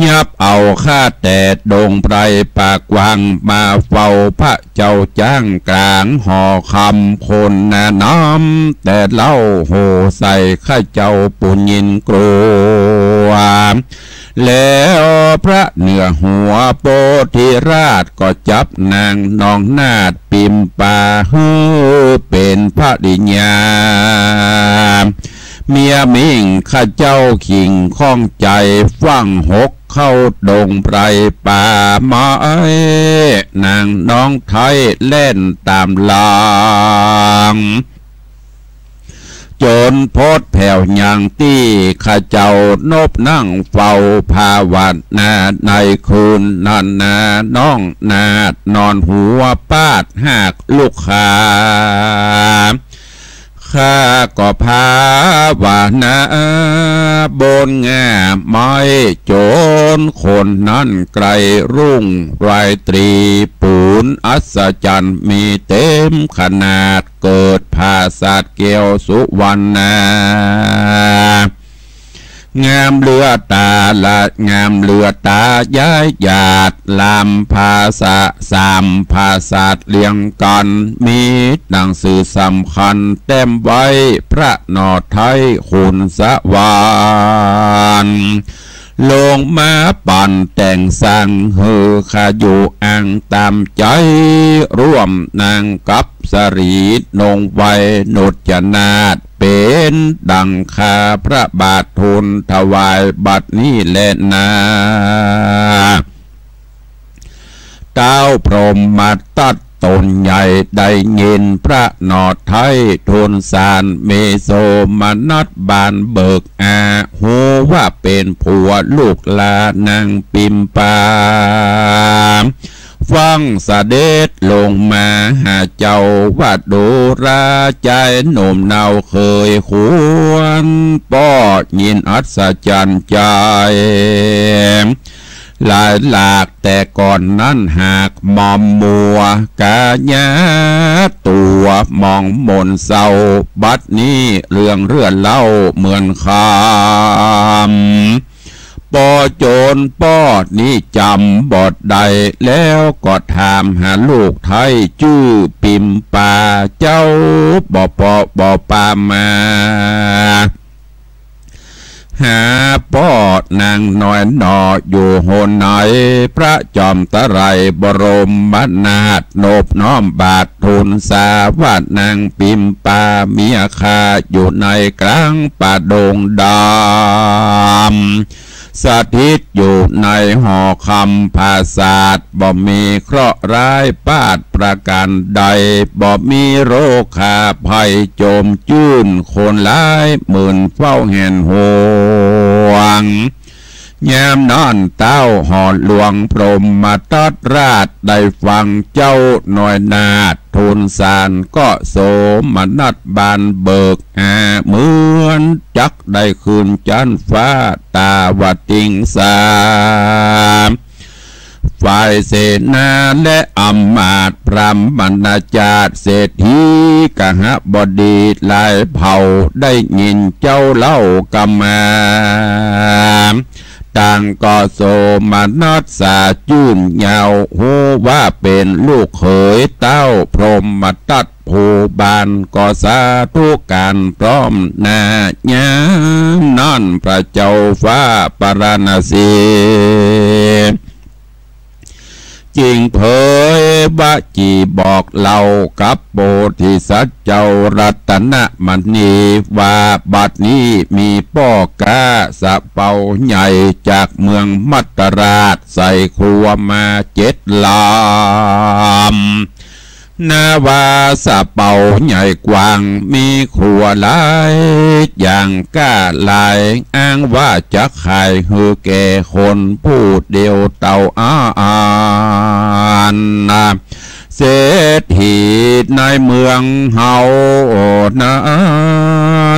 ยับเอาข้าแต่ดงไพรป่ากว้าง มาเฝ้าพระเจ้าจ๊างกลางหอคำ คนหน้าน้ำแต่เล่า โห่ใส่ข้าเจ้าผู้ยินกลัว แล้วพระเหนือหัวโพธิราช ก็จับนางน้องนาฏปิมปา หื้อเป๋นภริยา เมียมิ่งข้าเจ้าขิงข้องใจ๋ ฟั่งหกเข้าดงไพรป่าไม้ นางน้องไท้แล่นต๋ามหลัง จ๋นพอดแผ่วยังตี้ ข้าเจ้านบนั่งเฝ้าภาวนา ในคืนนั้นนาน้องนาฏ นอนหัวปาดหากลุกขามข้าก็ภาวนาบนง่าไม้ จ๋นคนนั้นไกลรุ่งราตรี ปูนอัศจรรย์มีเต๋มขนาด เกิดผาสาทแก้วสุวรรณา งามเหลือต๋าละงามเหลือต๋า ย้ายหยาดลามผาสาท สามผาสาทเรียงกั๋น มีหนังสือสำคัญแต้มไว้ พระหน่อไท้ขุนสวรรค์ ลงมาปั๋นแต่งสร้างหื้อข้าอยู่อ้างต๋ามใจ๋ ร่วมนางกับสรีนงไว้นุจนาฏ เป๋นดังข้าพระบาททูลถวายบัดนี้แลนา ท้าวพรหมทัตตนใหญ่ได้ยินพระหน่อไท้ทูลสาร มีโสมนัสบานเบิกอา ฮู้ว่าเป๋นผัวลูกหล้านนางปิมปา ฟั่งเสด็จลงมาหาเจ้าว่า ดูราชายหนุ่มเนาเขยควร ป้อยินอัศจรรย์ใจ๋ หลายหลากแต่ก่อนนั้นหากหม่อมมัว ก๋ายาตั๋วมองหม่นเศร้า บัดนี้เรื่องเรื่องเล่าเหมือนคำ ปอโจรป้อนี้จ๋ำบ่ได้ แล้วก็ถามหาลูกไท้จื้อปิมปา เจ้าบ่ปอบ่ปามา หาป้อนางน้อยหน่ออยู่หนไหน พระจอมไตรัยบรมนาถนบน้อมบาททูลสาว่านางปิมปาเมียข้าอยู่ในกลางป่าดงดำ สถิตอยู่ในหอคำผาสาท บ่มีเคราะห์ร้ายปาดประก๋านใด บ่มีโรคาภัยโจมจื้น คนร้ายหมื่นเฝ้าแหนห่วง ยามนั้นเต้าหอหลวงพรหมทัตราชได้ฟังเจ้าน้อยนาถทูลสาร ก็โสมนัสบานเบิกอา เหมือนจักได้ขึ้นจั๊นฟ้า ตาวติงสา ฝ่ายเสนาและอำมาตย์พราหมณาจารย์เศรษฐีกหบดีหลายเผ่า ได้ยินเจ้าเล่ากำมา ต่างก็โสมนัสสาจื้นยาว ฮู้ว่าเป๋นลูกเขยเต้าพรหมทัต ผู้บานก็สาธุก๋านพร้อมหน้า ยามนั้นพระเจ้าฟ้าปาราณสี เ จึงเผยวจีบอกเล่ากับโพธิสัตว์เจ้ารัตนมณีว่า บัดนี้มีป้อก๊าสะเปาใหญ่จากเมืองมัตตราชใส่ครัวมาเจ็ดลำ นาวาสะเปาใหญ่กว้างมีครัวหลายอย่างก๊าหลาย อ้างว่าจะขายหื้อแก่คนผู้เดียวเต้าอั้นนา เศรษฐีในเมืองเฮานั้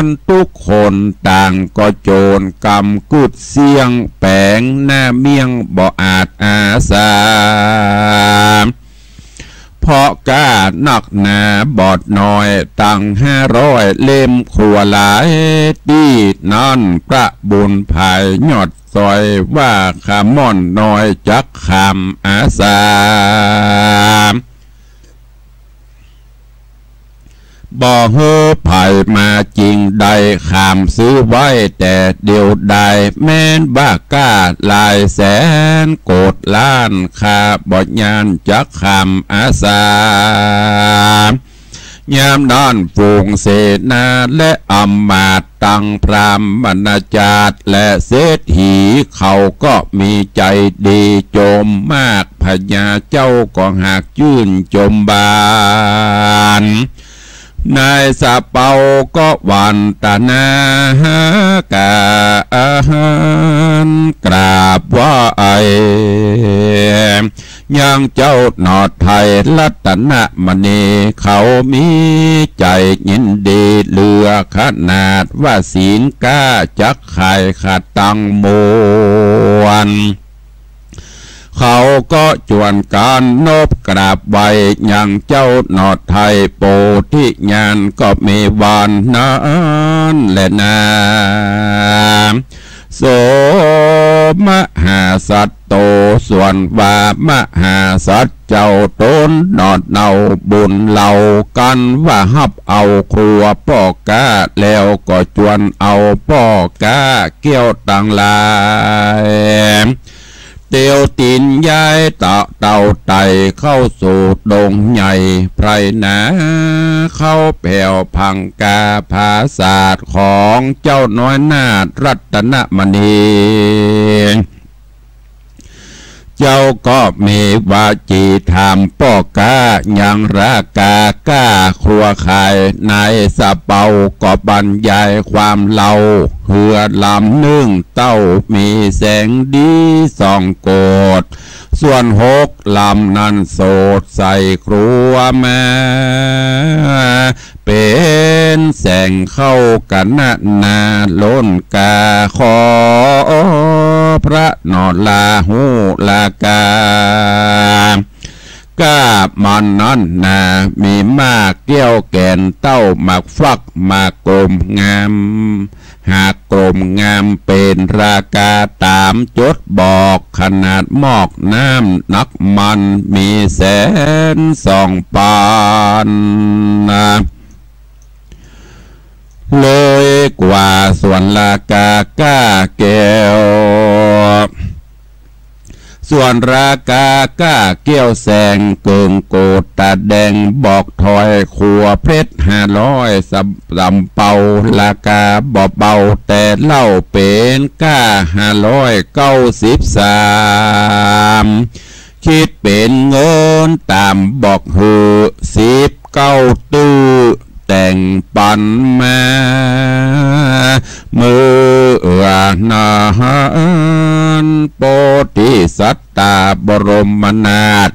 น ทุกคนต่างก็โจรกำกึดเสี้ยงแป๋งหน้าเมี่ยงบ่อาจอาสา เพราะก๊านักหนาบอดน้อยตั้งห้าร้อยเล่มครัวหลาย ตี้นั้นพระบุญผายยอดซอยว่า ข้าม่อนน้อยจักขามอาสา บ่หื้อใผมาจริงได้ขาม ซื้อไว้แต่เดียวดาย แม้นว่าก๊าหลายแสนโกดล้าน ข้าบ่ย่านจักขามอาสา ยามนั้นฝูงเสนาและอำมาตย์ตังพราหมณาจารย์และเศรษฐีเขาก็มีใจ๋ดี โจมมากพญาเจ้าก็หากจื้นโจมบาน นายสะเปาก็วันตนาหากาอันกราบไหว้ ยังเจ้าหนอไทยรัตนมณี เขามีใจ๋ยินดีเหลือขนาด ว่าศีลก๊าจักขายข้าตังมวล เขาก็จวนกั๋นนบกราบไหว้ยังเจ้าหนอไทย โพธิญาณก็มีวันนั้นแลนา โสมหาสัตโต ส่วนว่ามหาสัตว์เจ้าต๋นหนอเนาบุญเล่ากั๋นว่าฮับเอาครัวป้อก๊า แล้วก็จวนเอาป้อก๊าเกี้ยวตังหลาย เตียวตี๋นย้ายเต้าเต้าไต่เข้าสู่ดงใหญ่ไพรนา เข้าแผ่วพังกาผาสาทของเจ้าน้อยนาถรัตนมณี เจ้าก็มีวาจีถามป้อก๊ายังราคาก๊าครัวขาย นายสะเปาก็บรรยายความเล่า เฮือลำนึ่งเต้ามีแสงดีสองโกด ส่วนหกลำนั้นโสดใส่ครัวมา เป๋นแสงเข้ากั๋นนานาล้นกา ขอพระหนอลาฮู้ราคา ก๊ามันนั้นนา มีมากเกี้ยวแก่นเต้าหมากฟักหมากกลมงาม หากกลมงามเป๋นราคาต๋ามจดบอก ขนาดหม้อกน้ำหนักมันมีแสนสองปันนา เลยกว่าส่วนราคาก๊าเกี้ยว ส่วนราคาก๊าเกี้ยวแสงเกิ่งโกดต๋าแดงบอกถอยครัวเพชรห้าร้อยสำ สำเปาราคาบ่เบาแต่เล่าเป๋นก๊าห้าร้อยเก้าสิบสาม คิดเป๋นเงินต๋ามบอกหื้อสิบเก้าตื้อ แต่งปันมา เมื่อนั้นโพธิสัตว์ตาบรมนาถ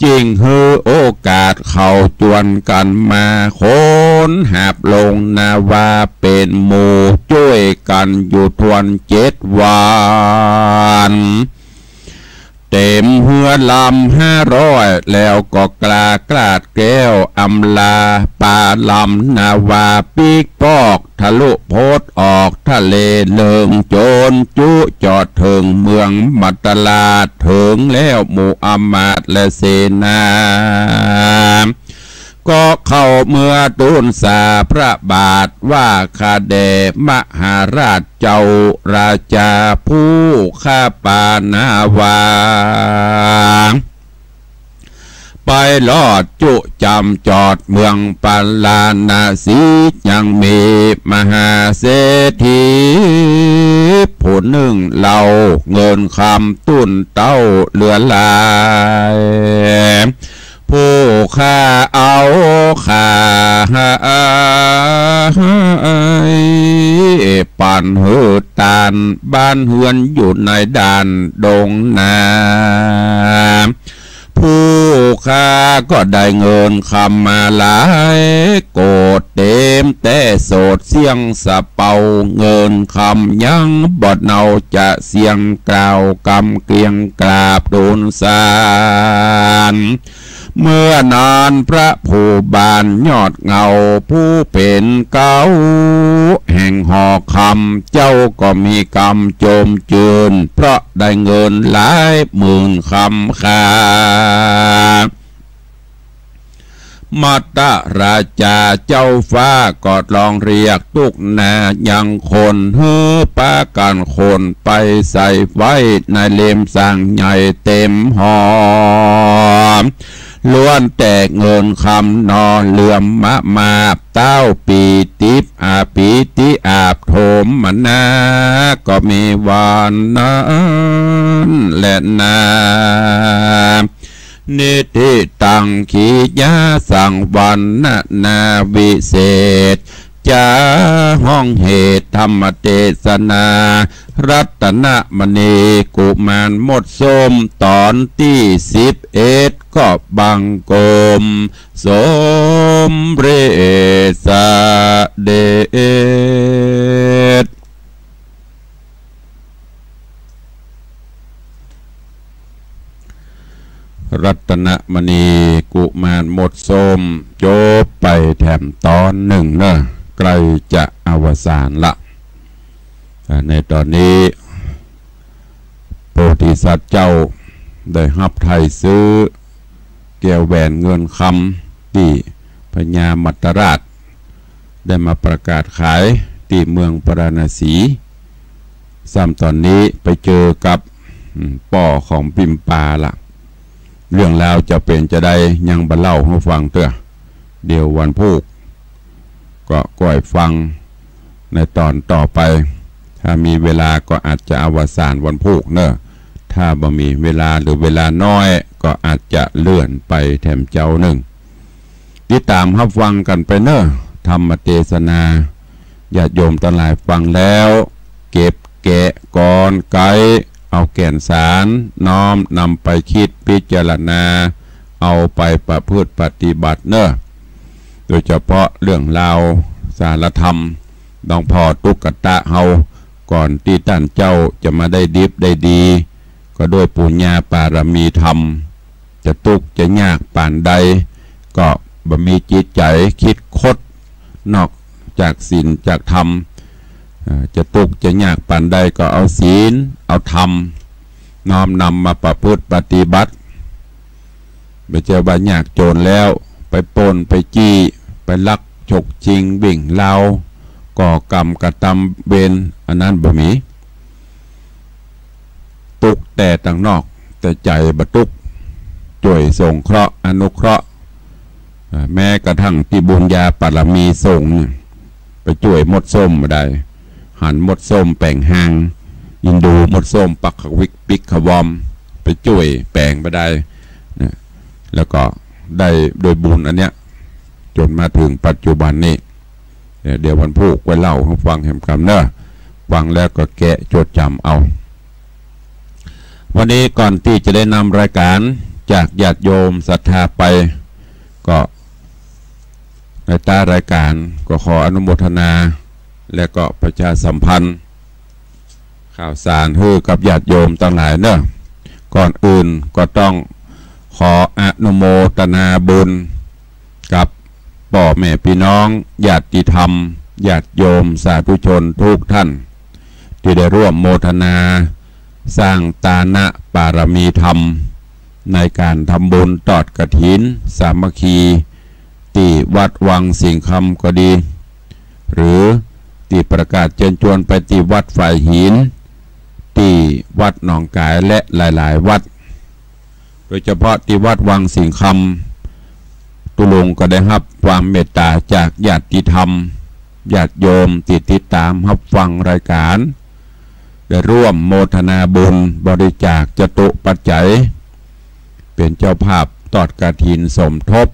จึงหื้อโอกาสเขาจวนกั๋นมาค้นหาบลงนาวาเป๋นหมู่จ้วยกั๋นอยู่ทวนเจ็ดวัน เต๋มเฮือลำห้าร้อยแล้วก็กล้ากลาดแก้วอำลา ปาลำนาวาปิ๊กปอกทะลุโพดออกทะเลเลิง โจรจุจอดเถิงเมืองมัตตราช เถิงแล้วหมู่อำมาตย์และเสนา ก็เข้าเมือทูลสาพระบาทว่า ข้าแด่มหาราชเจ้าราชาผู้ข้าปานาวา ไปฮอดจุ่มจ๋ำจอดเมืองปาราณสี ยังมีมหาเศรษฐีผู้นึ่งเล่า เงินกำตุ้นเต้าเหลือหลาย ผู้ข้าเอาข้าปันหื้อตาน บ้านเฮือนอยู่ในด่านดงนา ผู้ข้าก็ได้เงินกำมาหลายโกฏ เต๋มแต่โสดเสี้ยงสะเปา เงินกำยังบ่เนาจะเสี้ยงกล่าวกำเกรียงกราบทูลสาร เมื่อนั้นพระผู้บานยอดเหง้า ผู้เป๋นเก๊าแห่งหอกกำ เจ้าก็มีกำจมจื้น เพราะได้เงินหลายหมื่นกำคา มัตตราชาเจ้าฟ้าก็ลองเรียกตุ๊กนายังคน หื้อปากั๋นคนไปใส่ไว้ในเล่มสั่งใหญ่เต๋มหอ ล้วนแต่เงินกำหนอเหลือมมะมาบ เต้าปี๋ติบอาปี๋ติอาบโถมมานา ก็มีวันนั้นแลนา นิธิตัง กิริยาสังวรรณนาวิเศษ จะฮ้องเหตุธรรมเตสนา รัตนมณีกุมารมดส้ม ต๋อนตี้สิบเอ็ด ก็บังคมสมเร็จเสด็จ รัตนมณีกุมารมดส้ม จบไปแถมต๋อนนึ่งเนาะ ใก้จะอวสานละ อ่า ในต๋อนนี้ โพธิสัตว์เจ้าได้ฮับไถ่ซื้อแก้วแหวนเงินกำตี้พญามัตตราชได้มาประกาศขายตี้เมืองปาราณสี ซ้ำต๋อนนี้ไปเจอกับ อืม ป้อของปิมปาละ เรื่องราวจะเป๋นจาใดยังบ่เล่าหื้อฟังเตื้อ เดี๋ยววันพูก ก็ก้อยฟังในต๋อนต่อไป ถ้ามีเวลาก็อาจจะอวสานวันพูกเนาะ ถ้าบ่มีเวลาหรือเวลาน้อยก็อาจจะเลื่อนไปแถมเจ๊านึ่ง ติดต๋ามฮับฟังกั๋นไปเนาะ ธรรมเตสนา ญาติโยมตังหลายฟังแล้ว เก็บแกะกรอนไก๊ เอาแก่นสารน้อมนำไปคิดพิจารณา เอาไปประพฤติปฏิบัติเนาะ โดยเฉพาะเรื่องราวสารธรรม หลวงพ่อตุ๊กตะเฮา ก่อนตี้ต้านเจ้าจะมาได้ดิบได้ดี ก็ด้วยปุญญาปารมีธรรม จะตุ๊กจะยากปานใด ก็บ่มีจิตใจ๋คิดคด นอกจากศีลจากธรรม เอ่อ จะตุ๊กจะยากปานใดก็เอาศีลเอาธรรม น้อมนำมาประพฤติปฏิบัติ บ่ใจ้ว่ายากจนแล้ว ไปปล้นไปจี้ ไปลักฉกชิงวิ่งราว ก่อกรรมกระตำเวร อันนั้นบ่มี ตุ๊กแต่ตังนอก แต่ใจ๋บ่ตุ๊ก จ้วยสงเคราะห์อนุเคราะห์ อ่า แม้กระทั่งตี้บุญญาปารมีสงฆ์เนี่ย ไปจ้วยมดส้มบ่ได้ หันมดส้มแป๋งฮาง อินดูมดส้มปักขวิกปิกขวอม ไปจ้วยแป๋งบ่ได้นะ แล้วก็ได้โดยบุญอันเนี้ย จ๋นมาเถิงปัจจุบันนี้ เดี๋ยววันพูกก้อยเล่าหื้อฟังแหมกำเนาะ ฟังแล้วก็แกะจดจ๋ำเอา วันนี้ก่อนตี้จะได้นำรายก๋านจากญาติโยมศรัทธาไป ก็ในต้านรายก๋านก็ขออนุโมทนา และก็ประชาสัมพันธ์ ข่าวสารหื้อกับญาติโยมตังหลายเนาะ ก่อนอื่นก็ต้องขออนุโมทนาบุญกับป้อแม่ปี้น้อง ญาติธรรม ญาติโยมสาธุชนกู้ต้าน ตี้ได้ร่วมโมทนาสร้างตานะปารมีธรรม ในก๋านทำบุญตอดกฐินสามัคคี ตี้วัดวังสิงห์คำก็ดี หรือตี้ประกาศเจิญจวนไปตี้วัดฝายหิน ตี้วัดหนองก๋ายและหลายๆ วัด โดยเฉพาะตี้วัดวังสิงห์คำ ตุ๊ลุงก็ได้ฮับความเมตต๋าจากญาติธรรม ญาติโยมตี้ติดต๋ามฮับฟังรายก๋าน ได้ร่วมโมทนาบุญบริจาคจตุปัจจัย เป๋นเจ้าภาพตอดกฐินสมทบ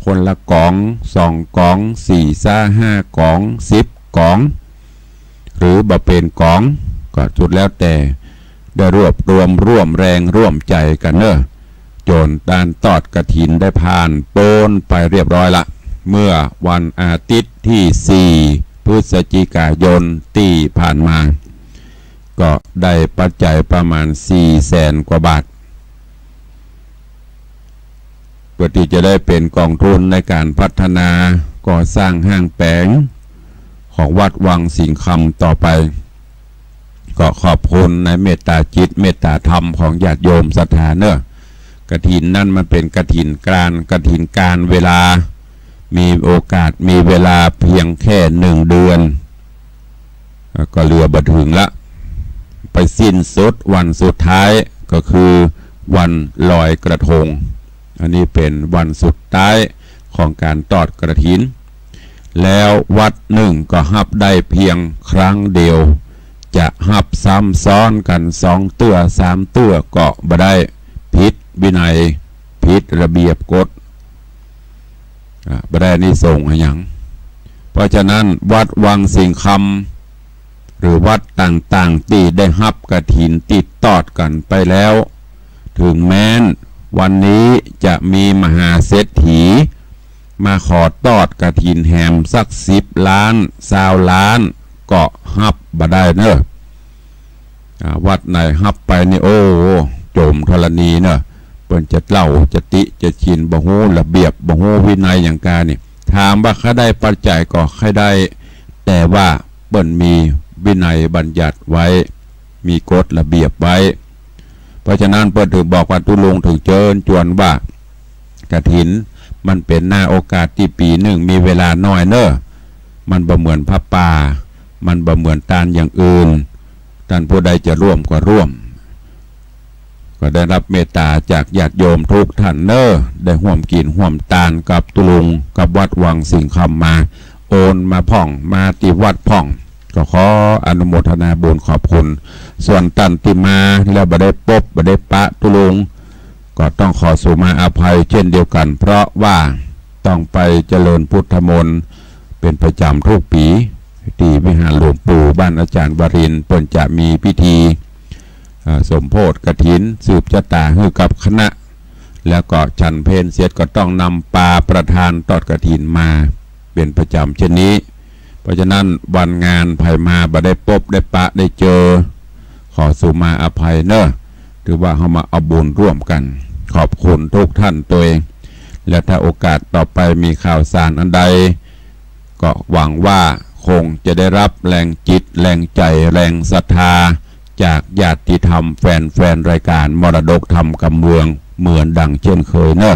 คนละก๋อง สองก๋อง สี่ซะห้าก๋อง สิบก๋อง หรือบ่เป๋นก๋อง ก็สุดแล้วแต่ ได้รวบรวมร่วมแรงร่วมใจ๋กั๋นเน่อ จ๋นก๋านตอดกฐินได้ผ่านป๊นไปเรียบร้อยละ เมื่อวันอาทิตย์ตี้สี่พฤศจิกายนตี้ผ่านมา ก็ได้ปัจจัยประมาณสี่แสนกว่าบาท เปื้อตี้จะได้เป๋นก๋องทุนในก๋านพัฒนาก่อสร้างห้างแป๋งของวัดวังสิงห์คำต่อไป ก็ขอบคุณในเมตต๋าจิตเมตต๋าธรรมของญาติโยมศรัทธาเน่อ กฐินนั้นมันเป๋นกฐินก๋าน กฐินก๋านเวลา มีโอกาสมีเวลาเพียงแค่หนึ่งเดือน ก็เหลือบ่เถิงละ ไปสิ้นสุดวันสุดท้ายก็คือวันลอยกระทง อันนี้เป๋นวันสุดท้ายของก๋านตอดกฐิน แล้ววัดนึ่งก็ฮับได้เพียงครั้งเดียว จะฮับซ้ำซ้อนกั๋นสองเตื้อสามเตื้อก็บ่ได้ ผิดวินัย ผิดระเบียบกฎ อ่า บ่ได้อานิสงส์อะหยัง เพราะฉะนั้นวัดวังสิงห์คำ หรือวัดต่างๆ ตี้ได้ฮับกฐินตี้ตอดกั๋นไปแล้ว เถิงแม้นวันนี้จะมีมหาเศรษฐีมาขอตอดกฐินแหมสักสิบล้าน ซาวล้าน ก็ฮับบ่ได้เน่อ อ่า วัดไหนฮับไปนี่ โอ้ โจมธรณีเน่อ เปิ้นจะเล่าจะติจะฉิน บ่ฮู้ระเบียบ บ่ฮู้วินัยหยังกานี่ ถามว่าใค่ได้ปัจจัยก็ใค่ได้ แต่ว่าเปิ้นมีวินัยบัญญัติไว้ มีกฎระเบียบไว้ เพราะฉะนั้นเปิ้นเถิงบอกว่าตุ๊ลุงเถิงเจิญจวนว่า กฐินมันเป๋นหน้าโอกาสตี้ปี๋นึ่งมีเวลาน้อยเน่อ มันบ่เหมือนผ้าป่า มันบ่เหมือนตานอย่างอื่น ต้านผู้ใดจะร่วมก็ร่วม ก็ได้ฮับเมตต๋าจากญาติโยมกู้ต้านเน่อ ได้ฮ่วมกิ๋นฮ่วมตานกับตุ๊ลุง กับวัดวังสิงห์คำมา โอนมาพ่อง มาตี้วัดพ่อง ก็ขออนุโมทนาบุญขอบคุณ ส่วนต้านตี้มาแล้วบ่ได้ปบบ่ได้ปะตุ๊ลุง ก็ต้องขอสุมาอภัยเจ้นเดียวกั๋น เพราะว่าต้องไปเจริญพุทธมนต์เป๋นประจ๋ำกู้ปี๋ ตี้วิหารหลวงปู่บ้านอาจ๋ารย์วรินทร์ เปิ้นจะมีพิธี อ่า สมโภชกฐิน สืบจะต๋าหื้อกับคณะ แล้วก็ฉันเพลเสร็จก็ต้องนำปาประธานตอดกฐินมาเป๋นประจ๋ำเจ้นนี้ เพราะฉะนั้นวันงานใผมาบ่ได้ปบได้ปะได้เจอ ขอสุมาอภัยเน่อ ถือว่าเฮามาเอาบุญร่วมกั๋น ขอบคุณกู้ต้านตวย และถ้าโอกาสต่อไปมีข่าวสารอันใด ก็หวังว่าคงจะได้ฮับแรงจิตแรงใจ๋แรงศรัทธา จากญาติธรรมแฟนๆ รายก๋านมรดกธรรมกำเมืองเหมือนดังเช่นเคยเน่อ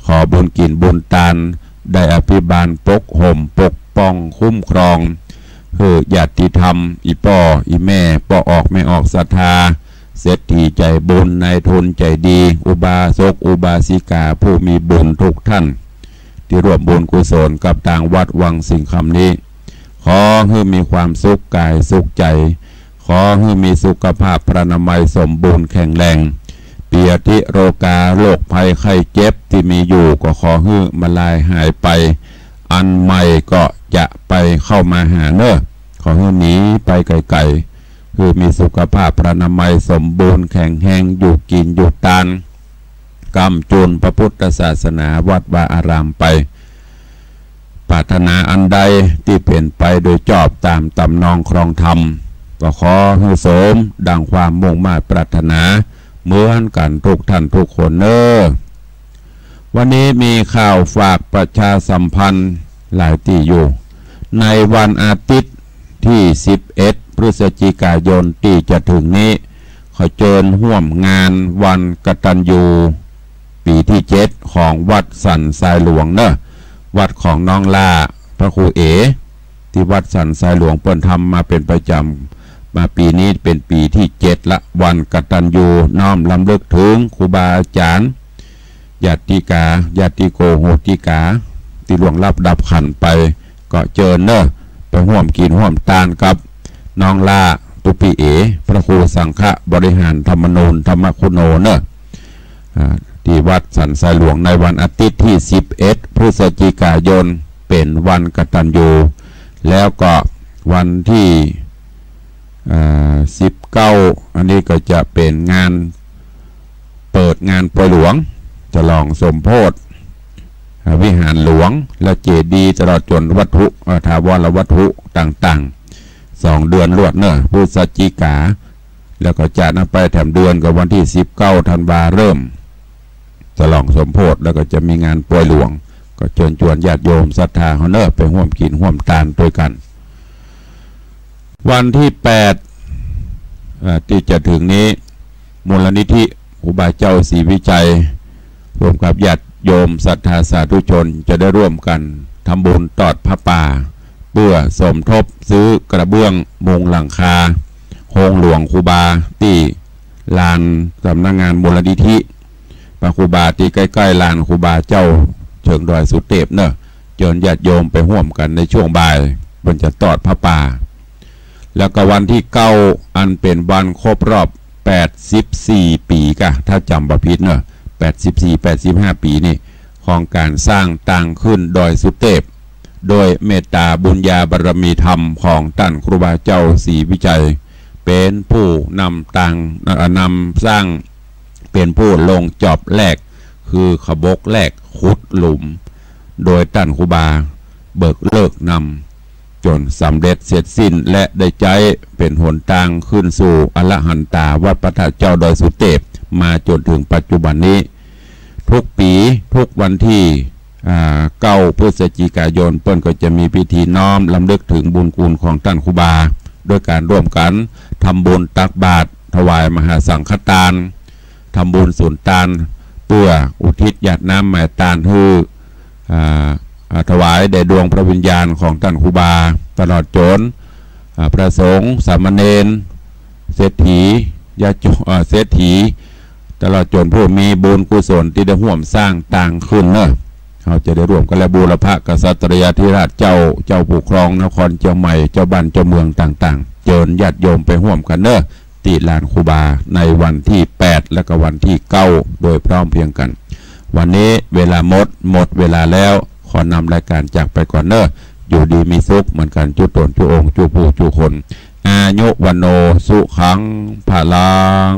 ขอบุญกิ๋นบุญตานได้อภิบาลปกห่มปกป้องคุ้มครอง หื้อญาติธรรม อี่ป้ออี่แม่ ป้อออกแม่ออกศรัทธา เศรษฐีใจ๋บุญ นายทุนใจ๋ดี อุบาสกอุบาสิกาผู้มีบุญกู้ต้าน ตี้ร่วมบุญกุศลกับตางวัดวังสิงห์คำนี้ ขอหื้อมีความสุขก๋ายสุขใจ๋ ขอหื้อมีสุขภาพพรรณนามัยสมบูรณ์แข็งแรง เปียธิโรคา โรคภัยไข้เจ็บตี้มีอยู่ก็ขอหื้อมาลายหายไป อันใหม่ก็จะไปเข้ามาหาเน่อ ขอหื้อหนีไปไก๋ๆ หื้อมีสุขภาพพรรณนามัยสมบูรณ์แข็งแฮง อยู่กิ๋นอยู่ตาน ก้ำจุนพระพุทธศาสนาวัดวาอารามไป ปรารถนาอันใดตี้เป๋นไปโดยจอบต๋ามต๋ำนองครองธรรม ก็ขอหื้อสมดังความมุ่งมาดปรารถนาเหมือนกั๋นกู้ต้านกู้คนเน่อ วันนี้มีข่าวฝากประชาสัมพันธ์หลายตี้อยู่ ในวันอาทิตย์ตี้สิบเอ็ดพฤศจิกายนตี้จะเถิงนี้ ขอเจิญฮ่วมงานวันกตัญญูปี๋ตี้เจ็ดของวัดสันทรายหลวงเน่อ วัดของน้องล่าพระครูเอ๋ ตี้วัดสันทรายหลวงเปิ้นทำมาเป๋นประจ๋ำ มาปี๋นี้เป๋นปี๋ตี้เจ็ดละ วันกตัญญูน้อมรำลึกเถิงครูบาอาจ๋ารย์ ญาติกา ญาติโกโหติกา ตี้ล่วงลับดับขันธ์ไป ก็เจิญเน่อ ไปฮ่วมกิ๋นฮ่วมตานกับน้องหล้าตุ๊ปี้เอ๋ พระครูสังฆบริหารธรรมนูญ ธรรมคุโนเน่อ อ่า ตี้วัดสันทรายหลวงในวันอาทิตย์ตี้สิบเอ็ดพฤศจิกายน เป๋นวันกตัญญู แล้วก็วันตี้ อ่า สิบเก้า อันนี้ก็จะเป๋นงานเปิดงานปอยหลวง ฉลองสมโภช อ่า วิหารหลวง และเจดีย์ ตลอดจ๋นวัตถุ อ่า ถาวรวัตถุต่างๆ สองเดือนรวดเน่อ พฤศจิกา แล้วก็จะนับไปแถมเดือนก็วันตี้สิบเก้าธันวาเริ่ม ฉลองสมโภช แล้วก็จะมีงานปอยหลวง ก็เจิญจวนญาติโยมศรัทธาเฮาเน่อ ไปฮ่วมกิ๋นฮ่วมตานตวยกั๋น วันตี้แปด อ่า ตี้จะเถิงนี้ มูลนิธิครูบาเจ้าศรีวิชัย ร่วมกับญาติโยมศรัทธาสาธุชน จะได้ร่วมกั๋นทำบุญตอดผ้าป่า เปื้อสมทบซื้อกระเบื้องมุงหลังคา โฮงหลวงครูบา ตี้ลานสำนักงานมูลนิธิ พระครูบาตี้ใก้ๆ ลานครูบาเจ้าเชิงดอยสุเตปเน่อ เจิญญาติโยมไปฮ่วมกั๋นในช่วงบ่าย เปิ้นจะตอดผ้าป่า แล้วก็วันตี้เก้า อันเป๋นวันครบรอบแปดสิบสี่ปี๋ก่ะ ถ้าจ๋ำบ่ผิดเน่อ แปดสิบสี่ แปดสิบห้าปี๋นี่ ของก๋านสร้างตางขึ้นดอยสุเตป โดยเมตต๋าบุญญาบารมีธรรมของต้านครูบาเจ้าศรีวิชัย เป๋นผู้นำตาง เอ่อ นำสร้าง เป๋นผู้ลงจอบแรก คือขบกแรก ขุดหลุม โดยต้านครูบาเบิกฤกษ์นำ จ๋นสำเร็จเสร็จสิ้น และได้ใจ๊เป๋นหนตางขึ้นสู่อรหันตาวัดพระธาตุเจ้าดอยสุเตป มาจ๋นเถิงปัจจุบันนี้ ทุกปี๋ ทุกวันตี้ อ่า เก้าพฤศจิกายน เปิ้นก็จะมีพิธีน้อมรำลึกเถิงบุญคุณของต้านครูบา โดยก๋านร่วมกั๋นทำบุญตักบาตร ถวายมหาสังฆทาน ทำบุญสุนตาน เปื้ออุทิศหยาดน้ำหมายตานหื้อ อ่า อ่า ถวายแด่ดวงพระวิญญาณของต้านครูบา ตลอดจ๋น อ่า พระสงฆ์ สามเณร เศรษฐี ญาติโยม เอ่อ เศรษฐี ตลอดจ๋นผู้มีบุญกุศลตี้ได้ฮ่วมสร้างตางขึ้นเน่อ เฮาจะได้ร่วมกั๋น และบูรพกษัตริยาธิราชเจ้า เจ้าผู้ครองนครเจียงใหม่ เจ้าบ้านเจ้าเมืองต่างๆ เจิญญาติโยมไปฮ่วมกั๋นเน่อ ตี้ลานครูบาในวันตี้แปด และก็วันตี้เก้า โดยพร้อมเพรียงกั๋น วันนี้เวลาหมด หมดเวลาแล้ว ขอนำรายก๋านจากไปก่อนเน่อ อยู่ดีมีสุขเหมือนกั๋น จุ๊ต๋น จุ๊องค์ จุ๊ผู้ จุ๊คน อายุวัณโณ สุขัง พลัง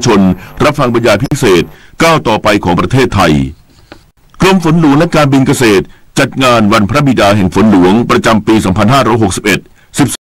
ชน รับฟังบรรยายพิเศษ ก้าวต่อไปของประเทศไทย กรมฝนหลวงและการบินเกษตร จัดงานวันพระบิดาแห่งฝนหลวง ประจำปี สองพันห้าร้อยหกสิบเอ็ด สิบ